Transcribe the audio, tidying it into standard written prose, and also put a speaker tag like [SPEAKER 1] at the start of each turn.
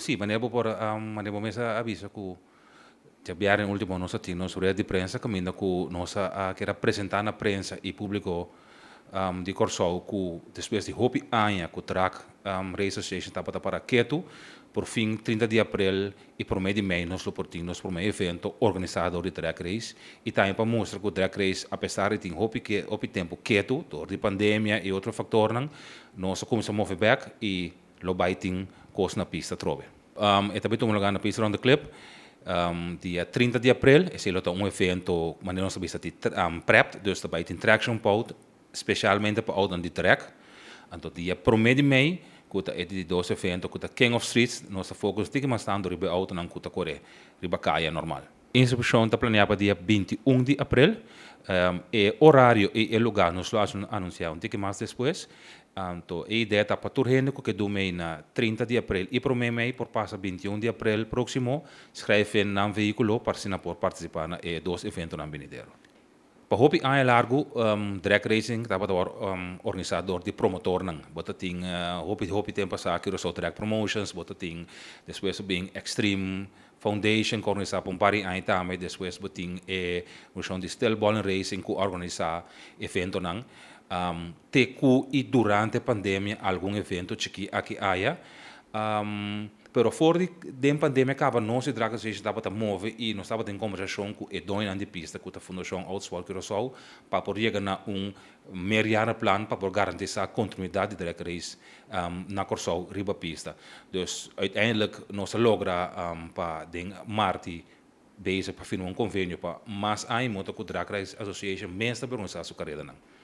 [SPEAKER 1] Si, manera bo mes a bisa ku djabièrnè último nos a tin nos rueda di prensa kaminda ku nos a keda presentá na prensa i públiko di Kòrsou ku despues di hopi aña ku Drag Race Association tabata para ketu, por fin 30 di aprel i 1 di mei nos lo por tin nos promé evento organisá dor di Drag Race i tambe pa mustra ku Drag Race, apesar di tin hopi tempu ketu dor di pandemia i otro faktornan, nos a kuminsá move bèk i lo bai tin kos na pista trobe. E ta bai tuma lugá na pista Ronde Klip dia 30 di aprel. Esei lo ta un evento, manera nos a bisa, di prep, dus ta bai tin traction pout, spesialmente pa outonan di drag. Anto dia 1 di mei, ku ta e di dos evento, ku ta King of Streets, nos ta focus tiki mas tantu riba outonan ku ta kore riba kaya normal. Inskripshon ta planeá pa dia 21 di aprel. E orario i e lugá nos lo anunsiá un tiki mas despues. Anto e idea ta pa tur hende ku ke duna mei na 30 di aprel i 1 mei por pasa 21 di aprel próksimo, schrijf in nan vehíkulo pa asina por partisipá na e dos eventonan benidero. Pa hopi aña largu drag racing tabata organisá dor di promotornan. Bo tatin hopi hopi tempu pasá Curaçao Drag Promotions, bo tatin despues bin Extreme Foundation ku organisá pa un par di aña tambe, despues bo tin e organisashon di Stillballen Racing ku organisá eventonan. Te ku i durante pandemia algun evento chikí aki aya. Pero for di den pandemia kaba nos di Drag Association tabata move i nos tabata den kombersashon ku e doñonan di pista, ku ta Fundashon Autosport Curaçao, pa por yega na un meerjaren plan pa por garantisá kontinuidat di drag race na Kòrsou riba pista. Dus uiteindelijk nos a logra pa den mart bezig pa firma un konvenio pa mas aña ku Drag Race Association mes ta organisá su karedanan.